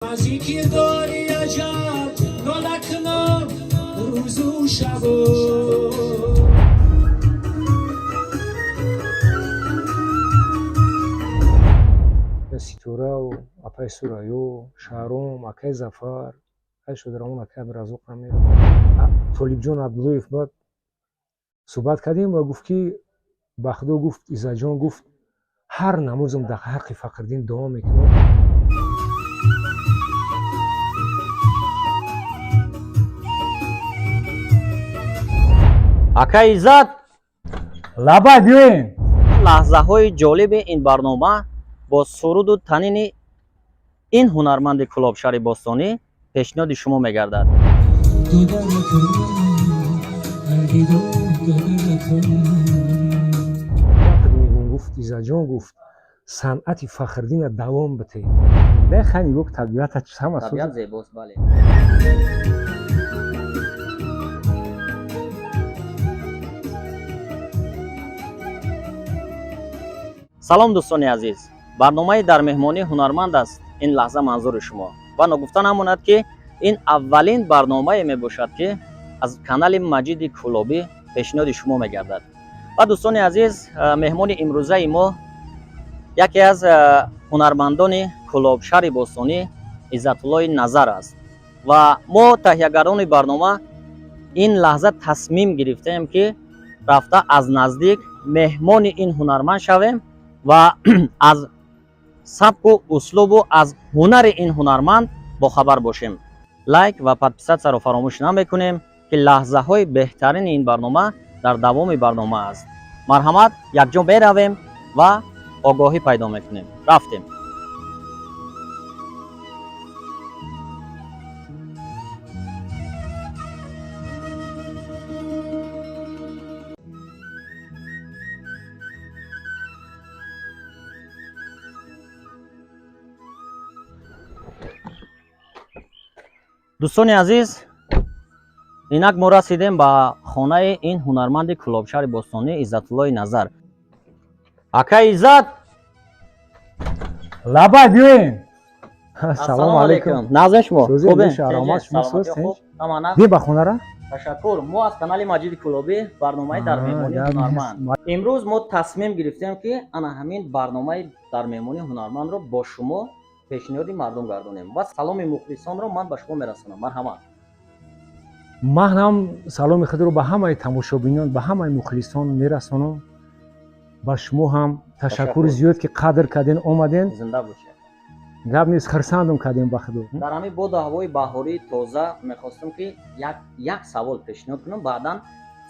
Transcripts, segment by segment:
Аз кирдори аҷал нола кунам рӯзу шабо. Ситорау, апаи Сурайё, Шаҳром, акаи Зафар, акаи Шодравон, акаи Абдуразоқ Амиров, Толибҷон Абдуллоев. Баъд суҳбат кардем ва гуфт, ки ба Худо, гуфт, Иззатҷон, гуфт, ҳар намозам дар ҳаққи Фахриддин дуо мекунам. Ака Иззат! Лабай, биёен. Лаҳзаҳои ҷолиби ин барнома бо суруду танини ин ҳунарманди Кӯлобшаҳри бостонӣ пешниҳоди шумо мегардад. Дода накун, алвидо дода накун. Мегум, гуфт, Иззатҷон, гуфт, санъати Фахриддина давом бите. Дай хай, нигоҳ, табиата ҳама. Табиат зебост, бале. Салом, дӯстони азиз! Барномаи «Дар меҳмонии ҳунарманд» аст ин лаҳза манзури шумо. Ва ногуфта намонад, ки ин аввалин барномае мебошад, ки аз канали Маҷиди Кӯлобӣ пешниҳоди шумо мегардад. Ва, дӯстони азиз, меҳмони имрӯзаи мо яке аз ҳунармандони Кӯлобшаҳри бостонӣ Иззатуллои Назар аст. Ва мо, таҳиягарони барнома, ин лаҳза тасмим гирифтаем, ки рафта аз наздик меҳмони ин ҳунарманд шавем ва аз сабку услубу аз ҳунари ин ҳунарманд бохабар бошем. Лайк ва подписаться ро фаромӯш намекунем, ки лаҳзаҳои беҳтарини ин барнома дар давоми барнома аст. Марҳамат, якҷо меравем ва огоҳӣ пайдо мекунем. Рафтем. Дӯстони азиз, инак мо расидем ба хонаи ин ҳунарманди Кӯлобшаҳри бостонӣ Иззатуллои Назар. Ака Иззат! Лабай, биёен. Салому алайкум. Нағзе шумо? Сӯзи? Хубе? Шаҳромад, шумо Саломатӣ, сӯз? хуб? Ҳама? Бия ба хонара. Ташаккур. Мо аз канали Маҷиди Кӯлобӣ, барномаи «Дар меҳмонии гап ҳунарманд». нест. Имрӯз мо тасмим гирифтем, ки ана ҳамин барномаи «Дар меҳмонии ҳунармандро» бо шумо пешниҳоди мардум гардонем. Ва саломи мухлисонро ман ба шумо мерасонам. Марҳамат. Ман ҳам саломи худро ба ҳамаи тамошобинон, ба ҳамаи мухлисон мерасонам. Ба шумо ҳам ташаккури Ташаккур. зиёд, ки қадр карден, омаден. Зинда бошед. Гап нест, хурсандам кардем, ба Худо. Дар ҳамин боду ҳавои баҳории тоза мехостам, ки як савол пешниҳод кунам, баъдан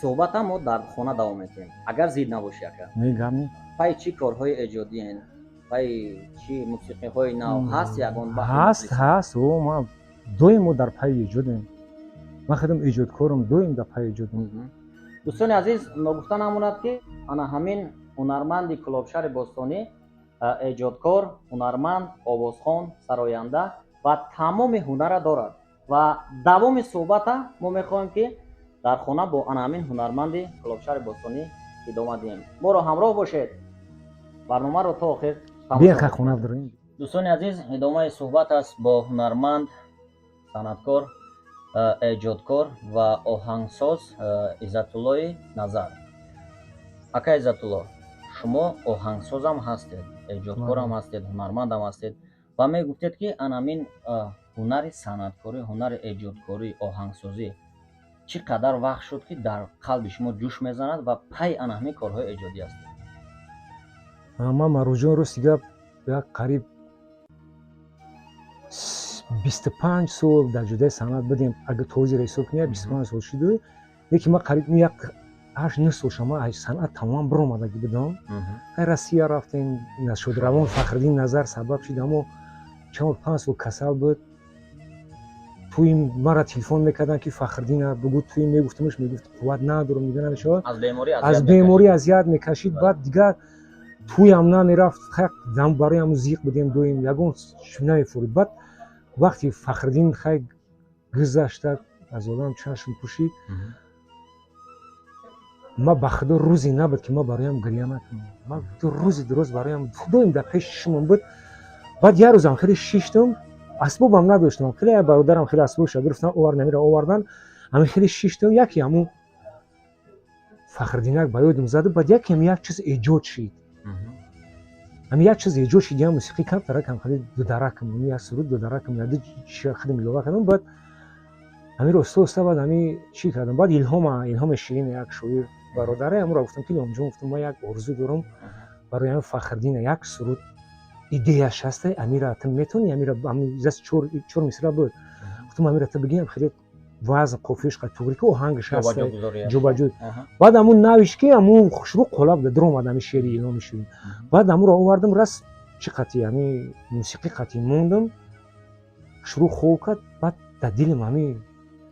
суҳбатам мо дар хона давом метиҳем, агар зид набошӣ, ака. Не, гап не. Пай чӣ корҳои эҷодиен? Пай чӣ мусиқиҳои нав ҳаст, ягон баҳри Ҳаст. мухлисон? Ҳаст. О, ман доим, мо дар пайи эҷодем. Ман худам эҷодкорам, доим дар пайи эҷодем. Дӯстони азиз, ногуфта намонад, ки ана ҳамин ҳунарманди Кӯлобшаҳри бостонӣ эҷодкор, ҳунарманд, овозхон, сароянда ва тамоми ҳунара дорад. Ва давоми суҳбата мо мехоҳем, ки дар хона бо ана ҳамин ҳунарманди Кӯлобшаҳри бостонӣ идома диҳем. Моро ҳамроҳ бошед, барномаро то охир тамошо Бия, ха, кунед. хона дорем. Дӯстони азиз, идомаи суҳбат аст бо ҳунарманд, санъаткор, эҷодкор ва оҳангсоз Иззатуллои Назар. Ака Иззатулло, шумо оҳангсозам ҳастед, эҷодкорам ҳастед, ҳунармандам ҳастед ва мегуфтед, ки анамин ҳунари санъаткорӣ, ҳунари эҷодкорӣ, оҳангсозӣ чӣ қадар вақт шуд, ки дар қалби шумо ҷӯш мезанад ва пай ана ҳамин корҳои эҷодӣ ҳастед? Ман, Марвҷон, рости гап, як қариб 25 сол дар ҷодаи санъат будем. Агар то ҳозира ҳисоб кунӣ, 25 сол шуду. Лекин ман қариб як 8-9 сол шуд, ман аз санъат тамоман биромадагӣ будам. Ай Россия рафтем, Шодравон Фахриддин Назар сабаб шуд. Аммо 4-5 сол касал буд. Туи мара телефон мекарданд, ки Фахриддина бугӯ, туи мегуфтамш, мегуфт, қувват надорам, дига намешавад. Аз беморӣ аз беморӣ азият мекашид. Баъд дигар туям намерафт. Хай, барои ҳамун зиқ будем, доим ягон намефурид. Баъд вақти Фахриддин, хай, гузашта, аз олам чашм пӯшид, ман, ба Худо, рӯзе набуд, ки ман бароям гиря накунам. Ман рӯзи дуруст бароям доим дар пеши чишмам буд. Баъд як рӯзам хеле шиштам. Асбобам надоштам, хеле бародарам хеле асбобша гирифтан, овардан, амира овардан, ҳамин хеле шиштам, яке ҳамун Фахриддинак ба ёдам зада, баъд яке ҳам як чиз эҷод шид. Ҳамин як чиз эҷод шид, я мусиқӣ камтаракам хеле дударакам, ҳамин як суруд дударакам, яду хеле илова кардам, баъд ҳаминро оста оста баъд ҳамин чӣ кардам, баъд Илҳома, Илҳоми Ширин, як шоир бародаре, ҳамонро гуфтам, ки Илҳомҷон, гуфтам, ман як орзу дорам барои ҳамин Фахриддина, як суруд идеяш ҳаста, амира ту метавонӣ, амира заст чор мисра буд, гуфтам, амира ту бигиям, хеле вазн қофияш қад туғри ки оҳангаш ҳаст, ҷобаҷо. Баъд ҳамун навиш ки ҳамун хушрӯ қолаб да даромад ҳамин шеъри Илҳоми Ширин, баъд ҳамунро овардам, раст чӣ қатӣ ҳамин мусиқӣ қатӣ мондам, шурӯъ хоб кард, баъд дар дилам ҳамин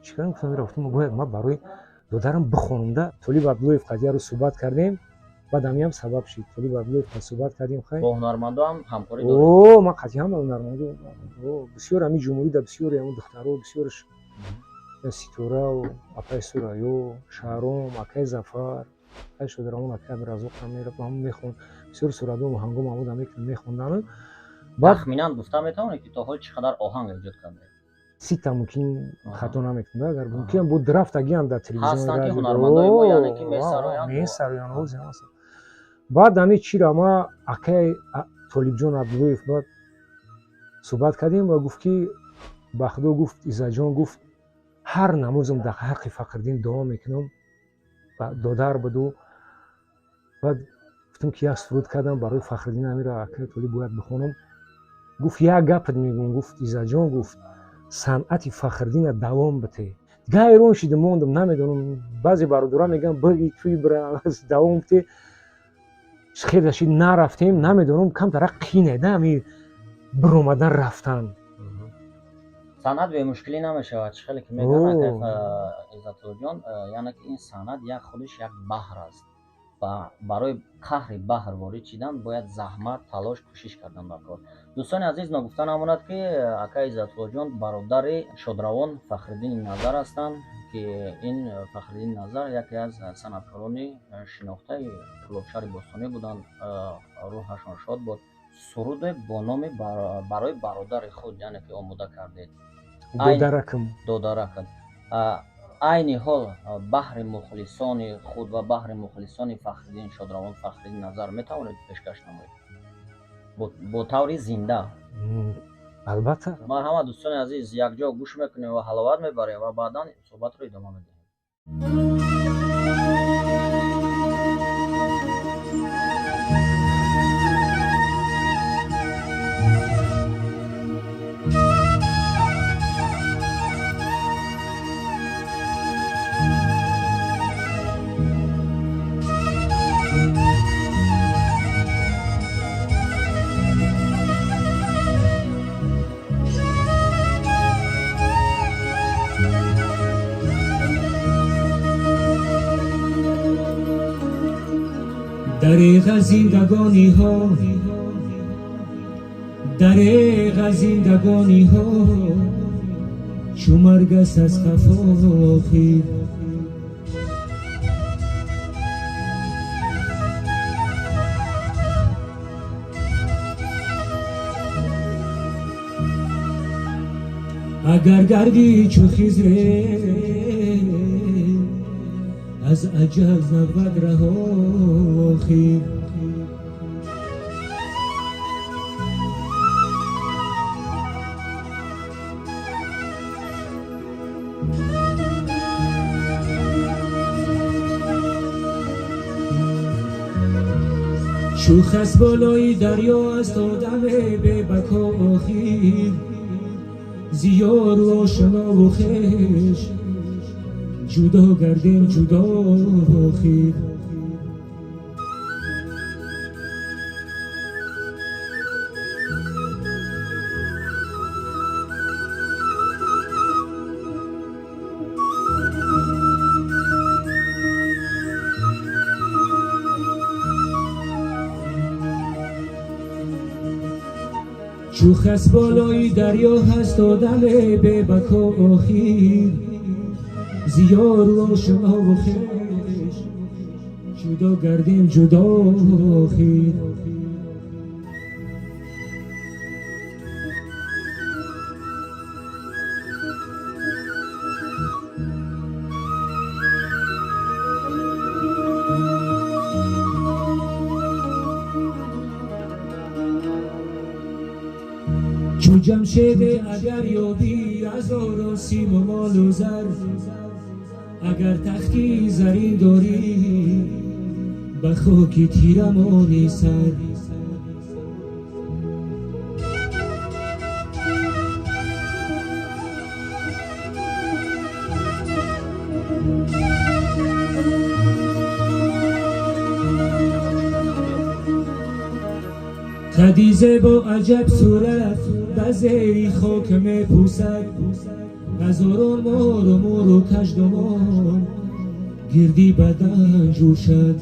чӣ кардам, гуфтам, амира, гуфтам, бояд ман барои додарам бихонам да. Толиб Абдуллоев қадия рӯз суҳбат кардем, баъд ҳамин ҳам сабаб шид, Толиб Абдуллоев қад суҳбат кардем, хай. Бо ҳунармандо ҳам ҳамкорӣ доред? О, ман қатъи ҳама ҳунармандо, бисёр ҳамин ҷумҳурӣ да бисёре ҳамун духтаро, бисёрш, Ситорау, апаи Сурайё, Шаҳром, акаи Зафар, акаи Шодравон, акаи Абдуразоқ ҳам мехон, бисёр суратҳо ҳангом ҳамуда мехондан. Баъд Тахминан гуфта метавонед, ки то ҳол чӣ қадар оҳанг эҷод кардаед? 30-та мумкин, хато намекунам, агар мумкин буд рафтагиам дар телевизион. Ҳастанд, ки ҳунармандои мо, яъне ки месароянд. Месароянд, ҳозир ҳастанд. Баъд ҳамин чиро ма акаи Толибҷон Абдуллоев баъд суҳбат кардем ва гуфт, ки ба Худо, гуфт, Иззатҷон, гуфт, ҳар намозам дар ҳаққи Фахриддин дуо мекунам, додар буду. Баъд гуфтам, ки як суруд кардам барои Фахриддин, амира акаи Толиб бояд бихонам. Гуфт, як гапат мегӯм, гуфт, Иззатҷон, гуфт, санъати Фахриддина давом бите. Дига ҳайрон шидам, мондам, намедонам, баъзе бародарон мегӯянд, биги туи бира давом бите, хеле шид нарафтем, намедонам, камтара қине да ҳами биромадан рафтан. Санъат бемушкилӣ намешавад, чӣ хеле ки мегӯянд, Иззатуллоҷон, яъне ки ин санъат як худиш як баҳр аст ва барои қаҳри баҳр ворид шидан бояд заҳмат, талош, кӯшиш кардан дар кор. Дӯстони азиз, ногуфта намонад, ки акаи Иззатуллоҷон бародари шодравон Фахриддини Назар ҳастанд, ки ин Фахриддини Назар яке аз санъаткорони шинохтаи Кӯлобшаҳри бостонӣ буданд, рӯҳашон шод бод. Суруде бо номи барои бародари худ, яъне ки омода кардед. Додаракам. Додаракам. Айни ҳол баҳри мухлисони худ ва баҳри мухлисони Фахриддин, шодравон Фахриддин Назар метавонед пешкаш намоед бо таври зинда? Албатта. Марҳамат, дӯстони азиз, якҷо гӯш мекунем ва ҳаловат мебарем ва баъдан суҳбатро идома медиҳем. Дареғ аз зиндагониҳо, дареғ аз зиндагониҳо, чу марг аст аз қафо охир. Агар гардӣ чу Хизре, аз аҷал набуд раҳо охир. Чу хас болои дарё аст одаме бебако охир, зиёру ошнову хеш ҷудо гардем ҷудо охир. Чу хас болои дарё ҳаст одаме бебако охир, зиёру ошнову хеш ҷудо гардем ҷудо охир. Ҷамшед агар ёбӣ ҳазору симу молу зар, агар тахти зарин дорӣ, ба хоки тира монӣ сар. Қади зебо аҷаб сурат ба зери хок мепӯсад, ҳазорон мору муру каждумон гирди бадан ҷӯшад.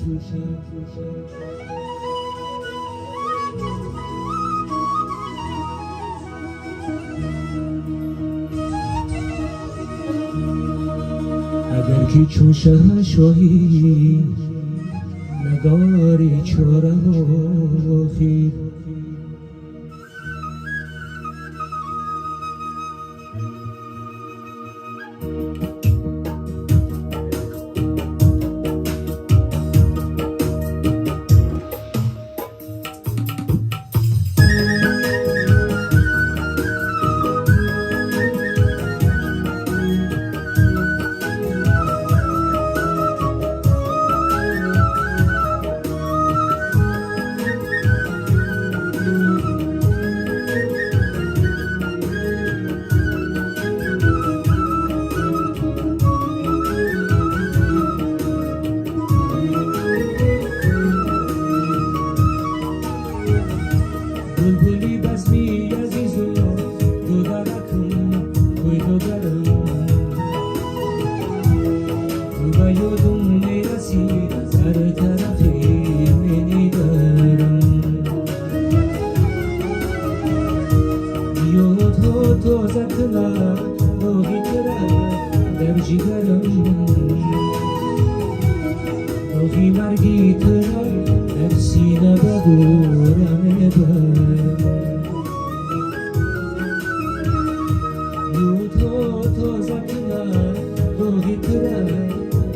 Агар ки чун шоҳӣ надорӣ чора охир. Булбули базми азизу дударакум, ой дударам, ба ёдум мерасӣ, аз ҳар тарафе менигарам. Ёдҳо тоза кунад доғи тира дар ҷигарам, доғи марги тира дар сина ба гӯра мебарам. Ёдҳо тоза кунад доғи тира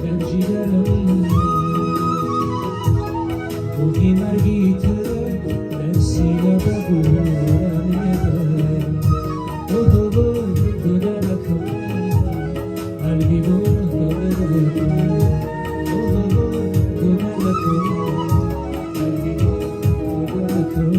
дар ҷигарам, доғи марги тира дар сина ба гӯра мебарам. Оҳ вой додаракам, алвидо додаракам, оҳ вой додаракам, алвидо додаракам.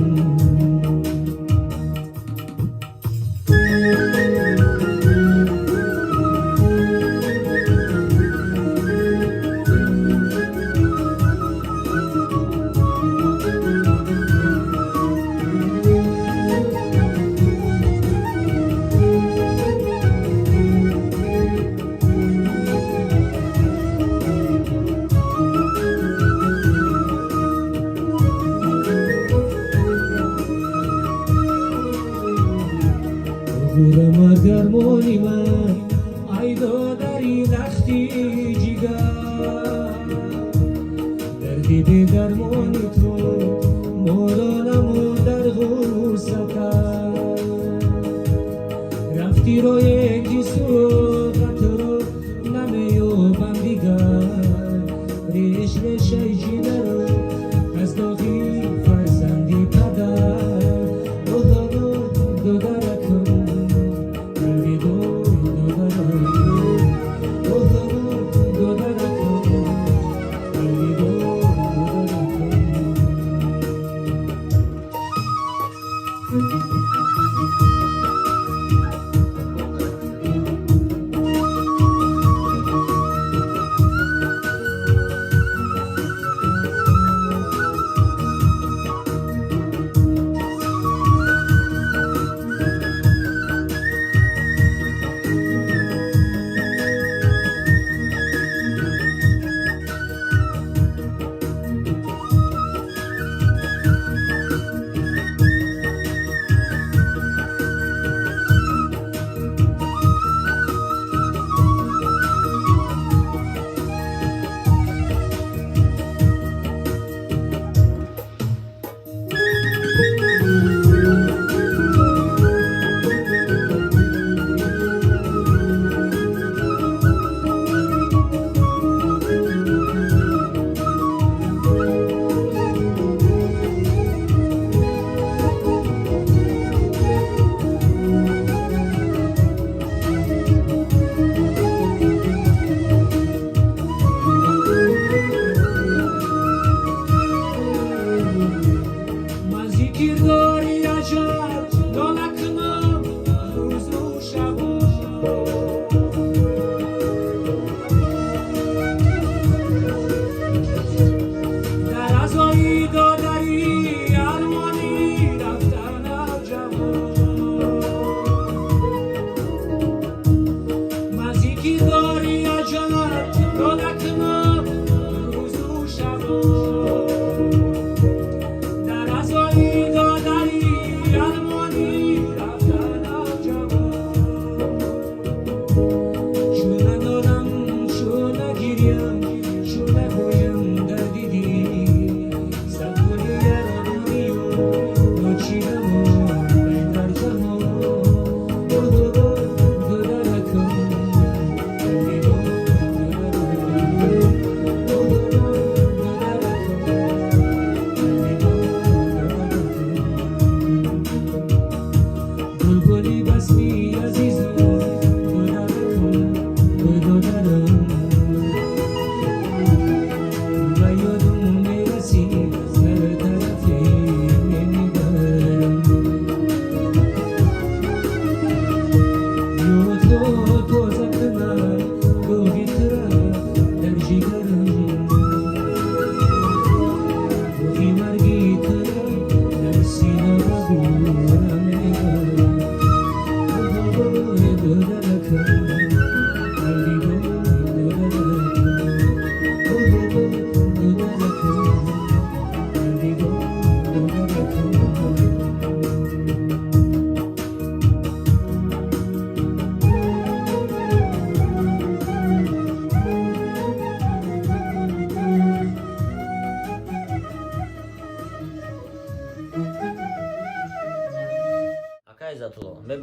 Ғурама дармони ман, ай додари лахти ҷигар, дарди бедармони ту моро намуд дар ғусса кард. Рафти рое ки суроғатро намеёбам дигар, реш решаи ҷигаро аз доғи фарзанди падар. Оҳ додаракам, алвидо додаракам, оҳ додаракам, алвидо додаракам.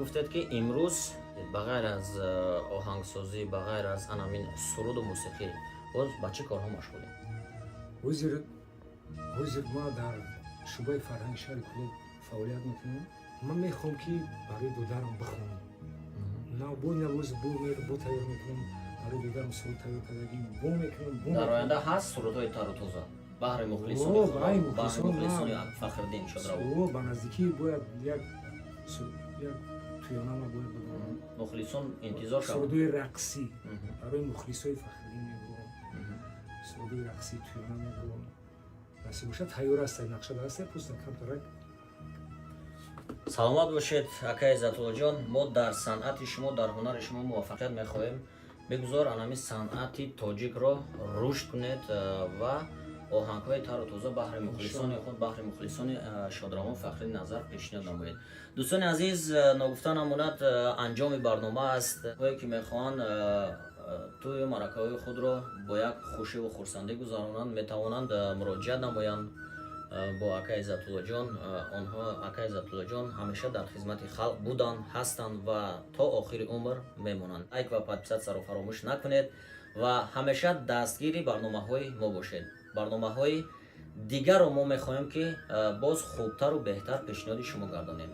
Мегуфтед, ки имрӯз ба ғайр аз оҳангсозӣ, ба ғайр аз анамин суруду мусиқӣ, боз ба чӣ корҳо машғулем? Ҳозир ма дар шӯъбаи фарҳанги шаҳри Кӯлоб фаъолият мекунам. Ман мехоҳам, ки барои додарам бихонам. Бо навоз бо тайёр мекунам, барои додарам суруд тайёр кардагим, бо мекунам, бо. Дар оянда ҳаст сурудҳои тару тоза баҳри мухлисони О, худо, баҳри баҳри мухлисон, мухлисони на. Фахриддин Шодравон? О, ба наздикӣ бояд як туёнама бояд бибарам. Мухлисон интизор шаванд. Сурудҳои рақсӣ барои мухлисои Фахриддин мебурам, сурудҳои рақсӣ, туёна мебурам. Насиб бошад, тайёр аст, нақша даст, просто камтарак. Саломат бошед, акаи Иззатуллоҷон. Мо дар санъати шумо, дар ҳунари шумо муваффақият мехоҳем. Бигузор анами санъати тоҷикро рушд кунед ва оҳангҳои тару тоза баҳри мухлисони худ, баҳри мухлисони шодравон Фахриддин Назар пешниҳод намоед. Дӯстони азиз, ногуфта намонад, анҷоми барнома аст. Ҳое ки мехоҳанд тӯю маъракаҳои худро бо як хушиву хурсандӣ гузаронанд, метавонанд муроҷиат намоянд бо акаи Иззатуллоҷон. Онҳо, акаи Иззатуллоҷон, ҳамеша дар хизмати халқ буданд, ҳастанд ва то охири умр мемонанд. Лайк ва подписаться ро фаромӯш накунед ва ҳамеша дастгири барномаҳои мо бошед. Барномаҳои дигарро мо мехоҳем, ки боз хубтару беҳтар пешниҳоди шумо гардонем.